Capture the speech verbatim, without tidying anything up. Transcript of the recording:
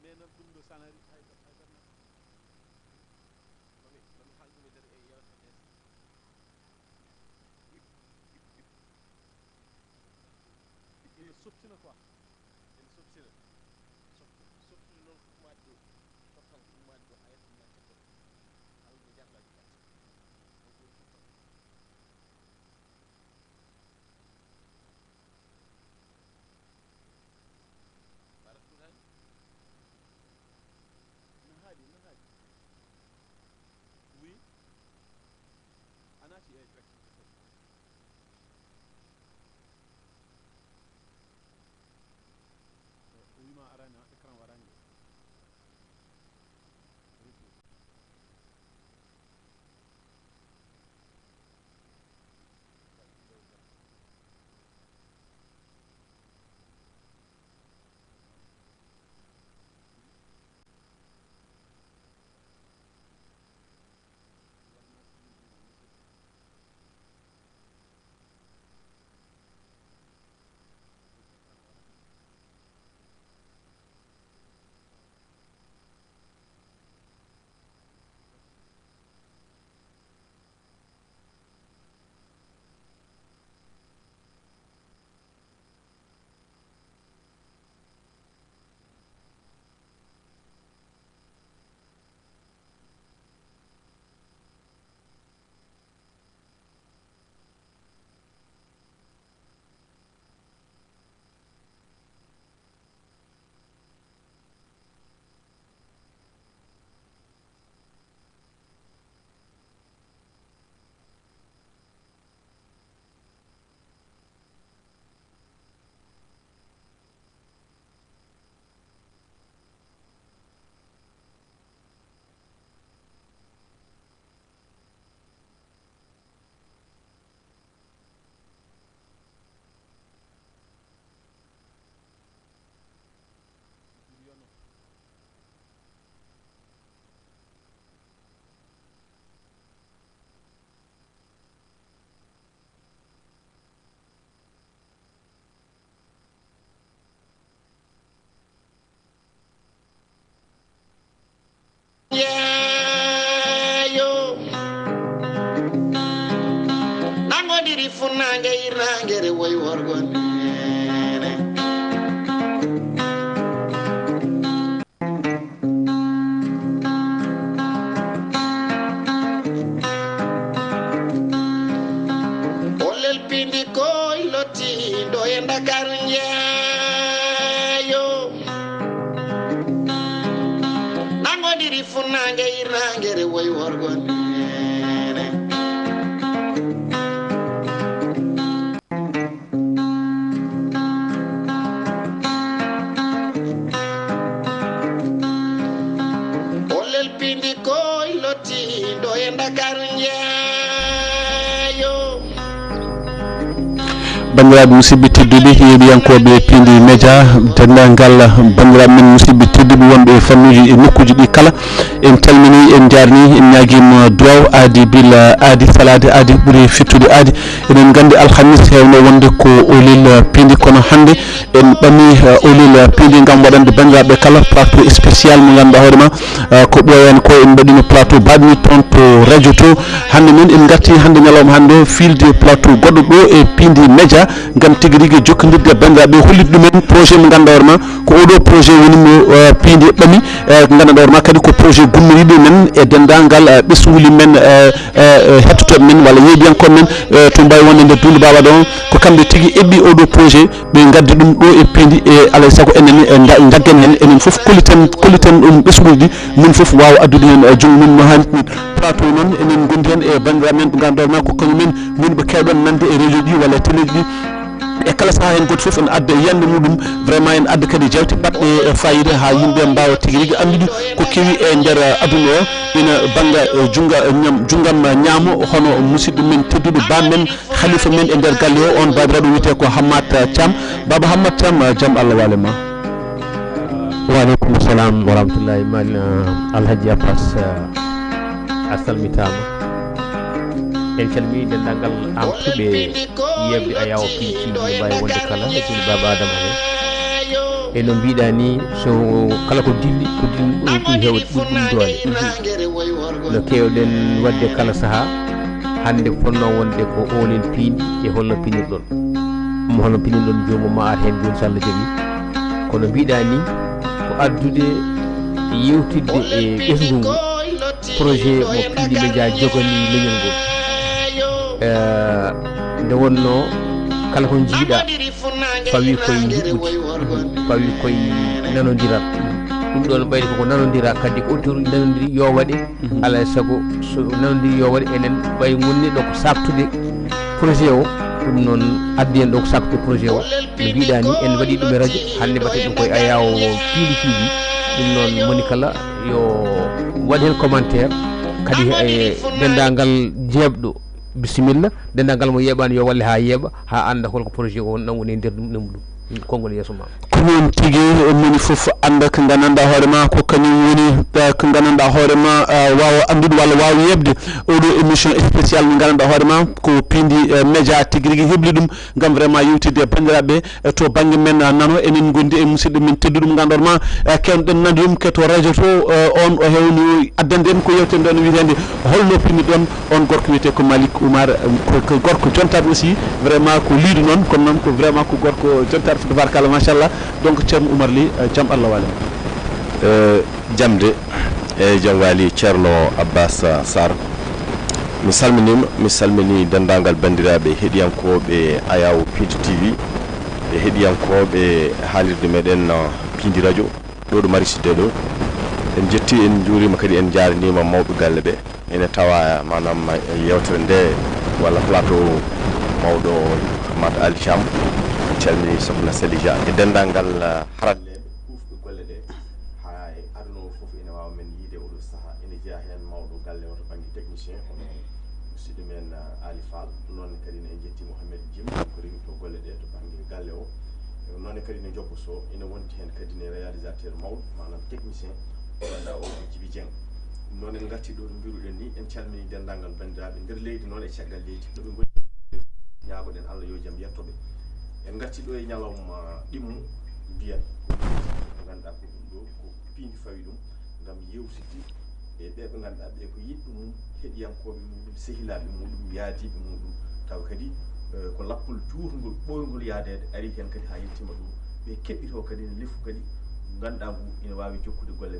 Mais noon ɗum ɗo sanari hay hay barna. Mami mami haalɗum e nder e yewtere nde. Ina softina quoi. Ina softina. Softina noon ko ɗumaade ɗo. Tottal ko ɗumaade ɗo, a yetto ma cetto. Haalɗum e jahlaaji kadi. Kanko woni tottal. Mbaɗat ɗum tan. No haaɗi, no haaɗi. Oui. A naati e direct. O wiima arani, écran o arani de. Yeeyo. Nangodiri funnaange irnaange rewoy worgo neene. Ollel pindi koy lottindo e Ndakaaru njeeyo. Nangodiri funnaange irnaange rewoy worgo neene. Ollel pindi koy lottindo e Ndakaaru njeeyo. Banndiraaɓe musidɓe tedduɓe, yeeɓiyankooɓe Pindi Média, denndaangal banndiraaɓe men musidɓe tedduɓe wonɓe e fannuuji e nokkuuji ɗi kala, en calminii, en njaarnii, en ñaagiima duwaaw aadi bila aadi, salaade aadi ɓuri fettude aadi. Eɗen nganndi alhamis heewno wonde ko Oolel Pindi, kono hannde en ɓamii, eh, Oolel Pindi ngam waɗande banndiraaɓe kala plateau spécial mo ngannduɗaa hoore ma, eh, ko ɓooyaani ko en mbaɗino plateau baaɗmi toon to radio to. Hannde noon en ngartii hannde ñalawma hannde o fiilde plateau goɗɗo ɗo e Pindi Média ngam tigi rigi jokkondirde e banndiraaɓe, hollitde ɗumen projet mo ngannduɗaa hoore ma ko oɗo projet woni mo, eh, Pindi ɓami, eh, ko ngannduɗaa hoore ma kadi ko projet gummoriiɗo men e denndaangal, eh, ɓesnguuli men, eh, eh, eh, hettotooɓe men walla yeeɓiyankooɓe men, eh, to mbaawi wonde nder duunde Baaba ɗo, ko kamɓe tigi eɓɓi oɗo projet, ɓe ngaddi ɗum ɗo e Pindi, e alay sago enen, eh, nda-, njaggen heen, enen fof kolliten, kolliten ɗum ɓesnguuji ɗi, min fof waawa addude heen, eh, junngo mum no haanirta ni. Plateau noon, enen ngondi heen e banndiraaɓe men ɓe ngannduɗaa ma ko kañum en ngoni ɓe keewɗon nande e réseau ji walla e télé ji. E kala sahaa heen gooto fof ene adda e yiyannde muɗum, vraiment ene adda kadi jawte baɗɗe, eh, faayiida haa yimɓe mbaawa tigi rigi anndude ko kewi e nder, eh, aduna o, ina bannga, eh, junnga, eh, ñam-, junngam, eh, ñaamo, hono musidɗo men tedduɗo, baam men, halifa men e nder galle o, on baabiraaɗo wiyetee ko Hammat, eh, Thiam. Baaba Hammat Thiam, eh, jam Allah waale ma. Wa aleykum salam wa rahmatullahi. Mal, eh, Alhaji Abbas, eh, a salmitaama. En calmii denndaangal am tuɓe yeeɓde Ayaw P T V, mbaawi wonde kala e juulde Baaba Adama heen. E no mbiɗa ni, so kala ko dilli, ko dilli ɗum ɓuri heewde, ɓuri ɗum doole. No keewɗen waɗde kala sahaa, hannde ko fotnoo wonde ko oolel piindi e holno pinirɗon. Mo holno pinirɗon joomum ma ar heen jooni so Allah jaɓi. Kono mbiɗa ni, ko addude yewtidde e ɓesngu ngu, projet mo Piindi Média jogani leñol ngol. Eh, nde wonnoo kala ko njiiɗa, fawi koye njuɓɓudi, fawi koye nanondiral. Ɗum ɗoon ɓayri koko nanondira, kadi ko auditeur uji nanondiri yo waɗe. Alaa e sago so nanondiri yo waɗe, enen ɓay ngonniɗo ko saaktude projet o. Ɗum noon addi en ɗo ko saaktude projet o. No mbiɗa ni, en waɗi ɗum e radio, hannde mbaɗten ɗum koye Ayaawo Piindi T V. Ɗum noon, moni kala yo waɗ heen commentaire, kadi e denndaangal jeeɓɗo. Bisimilla, denndaangal mo yeeɓaani yo walle haa yeeɓa, haa annda holko projet o, won ɗam woni e nder ɗum, ɗum, ɗum. Konngol yeeso ma. Ko noon tigi, moni fof annda ko nganndanɗaa hoore ma, ko kañum woni, eh, ko nganndanɗaa hoore ma, eh, waawa anndude walla waawa yeeɓde oɗo émission spécial mo nganndanɗaa hoore ma, ko Piindi, eh, Média tigi rigi hebli ɗum ngam vraiment yewtidde e banndiraaɓe, eh, to bannge men, eh, nano. Enen ngondi e musidɗo men tedduɗo mo ngannduɗaa ma, eh, keewɗen nande yum ke to radio to, eh, on o hewni addande en ko yewten ɗon wiyeteende holno pinirɗon on gorko wiyetee ko Malick Oumar, eh, ko, ko gorko jontaat aussi, vraiment ko liiɗo noon, kono noon ko vraiment ko gorko jontaat, tabarkalla, machallah. Donc, Ceerno Oumar Ly, eh, jam Allah waale ma. Eh, jam de, eh, jam waali Ceerno Abbas Sarr. Mi salminiima, mi salmini denndaangal banndiraaɓe heɗiyankooɓe Ayaawo Piindi T V e heɗiyankooɓe haalirde meɗen, eh, Piindi Radio. Ɗo ɗo mari sidde ɗo. En jetti, en njuuriima kadi, en njaarniima mawɓe galle ɓe. Ene tawa, maanaam, yeewtere nde walla plateau mawɗo Hammat Ali Thiam. En calmini Sokhna Sely Dia e denndaangal, ah, haralleeɓe kuufɓe golle ɗe. Haa e aduna o fof ene waawa men yiyde oɗo sahaa ene jeyaa heen mawɗo galle o to bannge technicien, hono musidɗo men, ah, Ali Fall. Noon kadi en njetti Mouhamed Jim, ko rewinto golle ɗe to bannge galle o. Noon kadi ne Jobbo Sow, ene wondi heen kadi ne réalisateur mawɗo, maanaam technicien, mo ngannduɗaa o ko Djiby Dieng. Noon en ngarti ɗo no mbiruɗen ni, en calmini denndaangal banndiraaɓe nder leydi noon e caggal leydi, ɗo ɓe ngoni. Ñaagoɗen Allah yo jam yetto ɓe. En ngarti ɗo e ñalawma ɗimmo, mbiyen ko ngannduɗaa ko ɗum ɗo, ko piindi fawi ɗum, ngam yewtidde e ɓe ɓe ngannduɗaa ɓe ko yiɗɓe mum, heɗiyankooɓe muɗum, sehilaaɓe muɗum, yaadiiɓe muɗum. Tawa kadi, eh, ko lappol juutngol, ɓooyngol yaadeede, ari heen kadi haa yettiima ɗum. Ɓe keɓɓitoo kadi ne lefu kadi, ngannduɗaa ngu ina waawi jokkude golle.